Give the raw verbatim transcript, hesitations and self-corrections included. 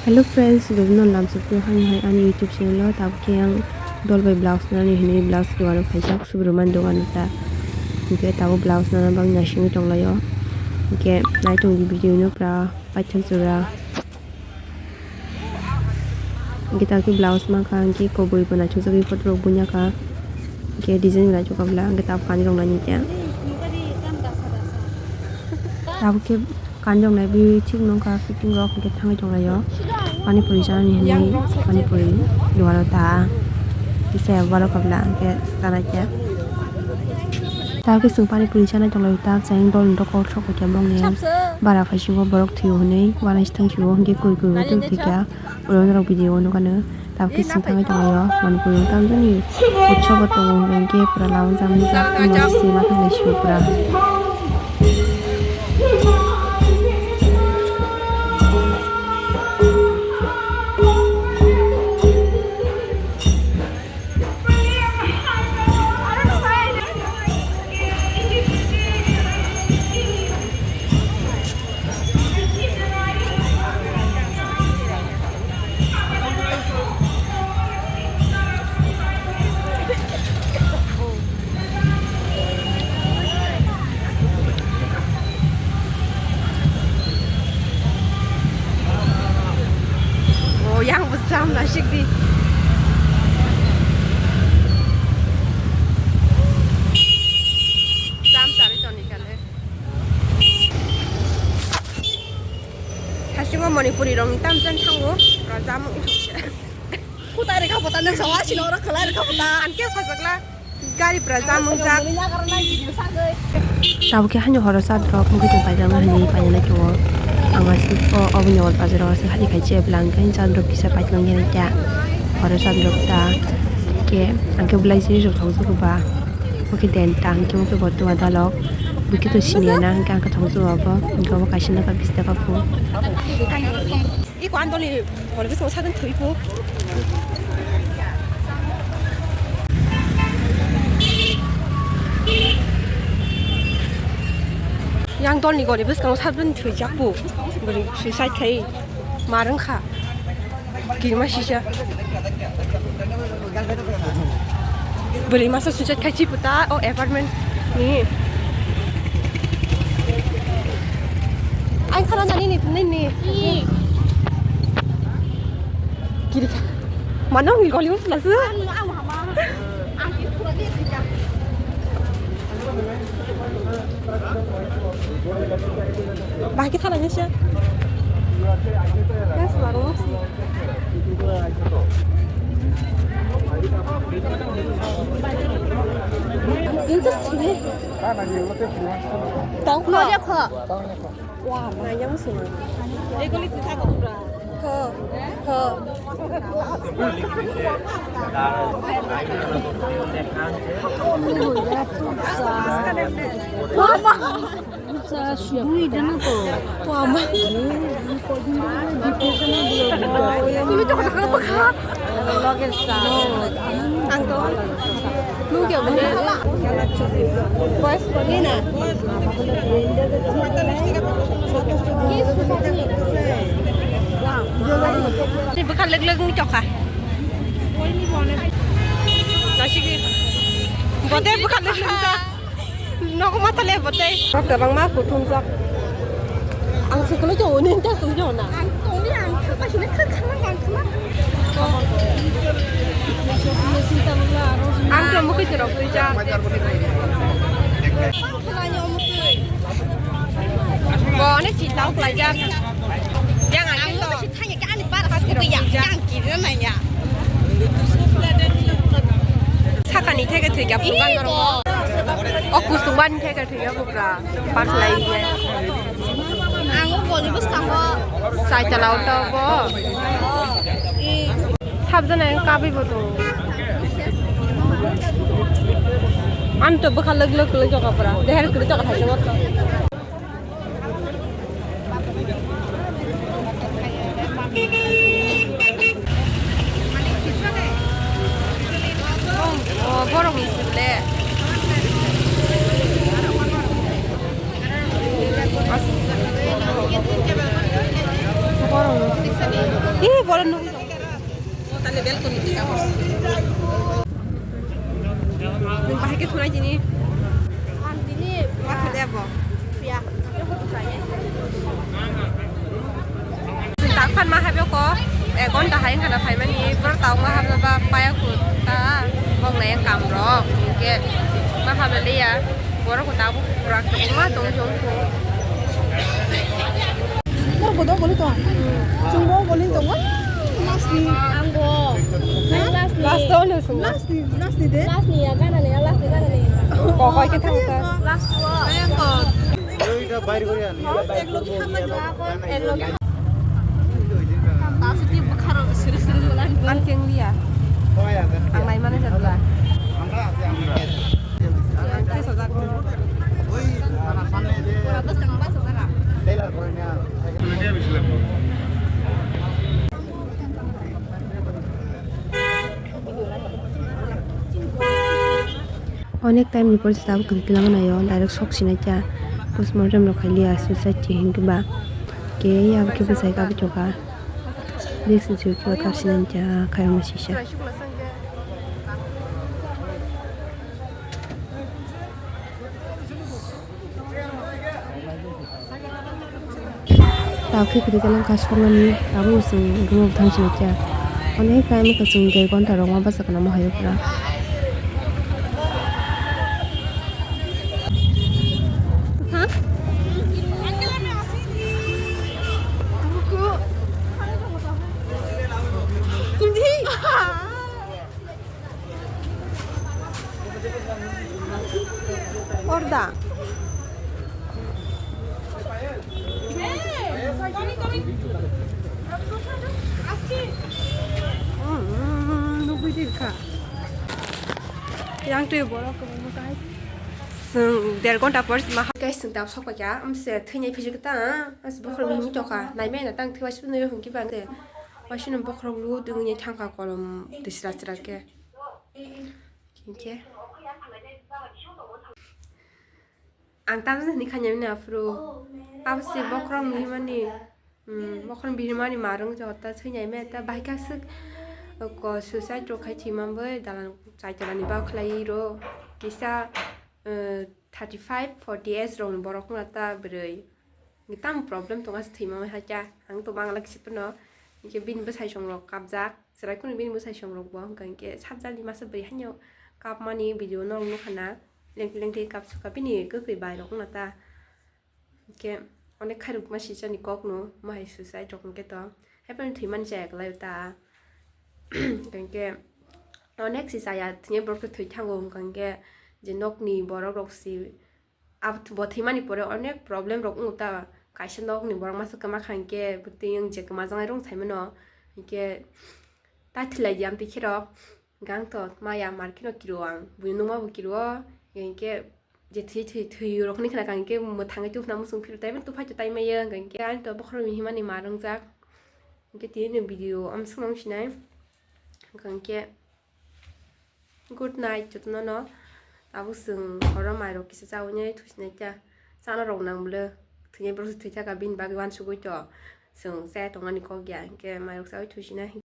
Hello friends, rubino lamsukno hai hai ani YouTube channel o tabuk khe ang dol bai blouse nani hinwi blouse dogano phaijak Subroman dogano ta. Hinkhe tabuk blouse nana bagwi naisingwi tonglaio. Hinkhe naitung di video no pura paithak jora. Hinkhe tabuk khe blouse mankha, hinkhe koboi bo naithokjagwi photo rok bunyakha. Hinkhe design bo naithok kabla, hinkhe tabuk kanjwk rok naini khe. Tabuk khe kanjwk nai bwi thik nungkha, fitting rok hinkhe thangwi tonglaio. Pani puri chanani hinwi pani puri dogano ta. Kisa borok kabla hinkhe chanai khe. Tabuk khe chwng pani puri chanai tonglaio, ta chayeng dol ni dokol sok khe bongni bara phaisingo borok thwio hinwi uanaisi thangchio hinkhe kuri kuri bo tong thwikha. Oro norok video o nukha no. Tabuk khe chwng thangwi tonglaio Manipur ni tamjani utsobo tongo, hinkhe pura lama jani jak sima thanglai sio pura. O yang bo cham naisik di. Cham chari toni kale. Hasingo Manipuri rong tam jan thango, rajam. Kutai reka pota nang sawa sino ora khalai reka pota. Anke phajak la. Gari pura jamung jak. Tabuk khe haino horo chat rok mukhe tong paijak nai hinwi paina nai tongo. Ang aswk o oboni wal bazar o aswk hali khai che bwla ang khe chat rok kisa paitwlangya nai kya. Horo chat rok ta khe ang khe bwlai chini rok thok jago ba. Mukhe den ta ang khe mukhe bo tuma dalok. Bukhe to siniya na ang khe ang khe thok jago abo. Ang khe obo kaisa nokha bish taka pho. Iko andoni holo bwskango sakhen thwi phu. Yang dolni gori bwskango sakhen thwijak phu. Bwrwi suicide khai ma rwngkha. Kirima sisa. Bwrwi masa suicide khai chi puta o apartment ni. Ang khana nani ni, ni, ni. Kiri kha. Mano ni goli usla su. Bahai khe thanai se. Gas barung si. Inta sini. Tau kho. Wah, banyak sih. Kho, kho. Mama. Sa sugui dana to. Mama. Tumi to kata kata baka. Loge sa. Ang to. Nung kya bani? Boys ko ni na. Ni bwkha lwk lwk wng tongkha. Naisik ni. Bote bwkha lwk lwk jak. Nogo matha le bote. Kwbangma kuthumjak. Ang se kwlwi tongo, nini ta kwlwi tongo na? Ang tongli, ang khakha sini khakha ma, ang khama. Ang to mukui torok twi jak. Bo ne chita uklai jak. Yang ang to. Thangya khe ani bara haste to yang, yang kirina nangya. Sakani theke thwikya phungan norok. O kusung bani theke thwikya phukra. Par khlai ye. Ang o boni bwskango. Sai chala auto bo. Sabjana yang kabi bo to. Ang to bwkha lwk lwk kwlwi jokha pura. Deher kwlwi jokha thaisa bo to. Oh, borok ni sile. Borok ni. Nwng bahai khe thunai tini. Ang tini. Watha de bo. Ya. Takhan ma habyo ko. Ek ghonta hai khana phaimani. Bor tau ma habna ba paya khu ta. Bok na yang kam rok. Ke ma habna liya. Borok ko tabuk pura kwbangma tong jong kho. Borok bo dong goli tong. Chwng bo goli tong. Last ni. Ang bo. Last ni. Last to no sung. Last ni, last ni de. Last ni ya gana ni, last ni gana ni. Ko koi ke thang ta. Last wo. Ayang ko. Ei ta bair gori ani. Ek logi thang ma jo. Ek logi. Ang keng liya. Ang nai mane jatla. Onek time ni pore se tabuk kwthwi twlangwi naio, direct sok sinai cha. Postmortem rok khai liya, suicide se hinkhe ba. Khe abo khe bwsai khe abo choka. Risk se sui khe kap sinai cha, khairokma sisa. Tabuk khe kwthwi kwlwng kha soknani, tabuk chwng room o thang sinai cha. Onek time wngkha chwng dui ghonta rok ma bachakana mo hai o pura. Orda. Nugui di kha. Yang twi borok kwbangma kai. Chwng der ghonta por sima. Guys, chwng tabuk sok paikha. Amse thwinai phijik ta. As bokhorok mihim tokha. Naimai na tang thwi waisuk nai hwnkhe bang de. Waisuk no bokhorok lu dungni thangkha kolom tisra sra khe. Hinkhe ang tamjani khainai mani aphuru abo se bokhorok mihimani, hmm, bokhorok mihimani marwng jota thwinai mani ta bahai kha swk ko suicide rok khai thwima bai dalan chaitorani bak khlai ro kisa, eh, thirty five forty age rokni borok wngna ta bwrwi. Tamo problem tongo, se thwima hai kha, ang to bangla kisi phano. Hinkhe bini bwsai song rok kapjak, chwrai kunu bini bwsai song rok bo, hwnkha hinkhe sajani masa bwrwi haino kapmani video no nukha na, lengtwi lengtwi kapsukha bini kwkhwi bai rok wngna ta. Hinkhe onek khairok ma sisani kok no, mo hai suicide rok hinkhe to, hai phano thwimani chaya kwlai ta. Hinkhe onek si chaya thwngya borok khe thwi thango, hwnkha hinkhe je nokni borok rok si Abo bo thwimani pore onek problem rok wngo ta, kaisa nokni borok masa kwma kha hinkhe bwtwi wng je kwma jangai rong saimano hinkhe ta thilai di amtwi khe rok gang to maya mar kheno kiro ang buino nungma bo kiro hinkhe je thwi thwi thwi rok hinwi khna kha hinkhe mwthangwi tubuna muchung phiro taibo tuphai to taimaya hinkhe ani to bokhorok ni himani mar wngjak hinkhe tini video amswk nang sinai hinkhe. Good night jotono no. Tabuk chwng horo mairok kisa chawi nai thusinai kha. Chana rok nang bwle. Thwinai borok se thwi thaka bini bagwi uansugwi to. Chwng chaya tongmani kok ya. Hinkhe mairok chawi thusinai.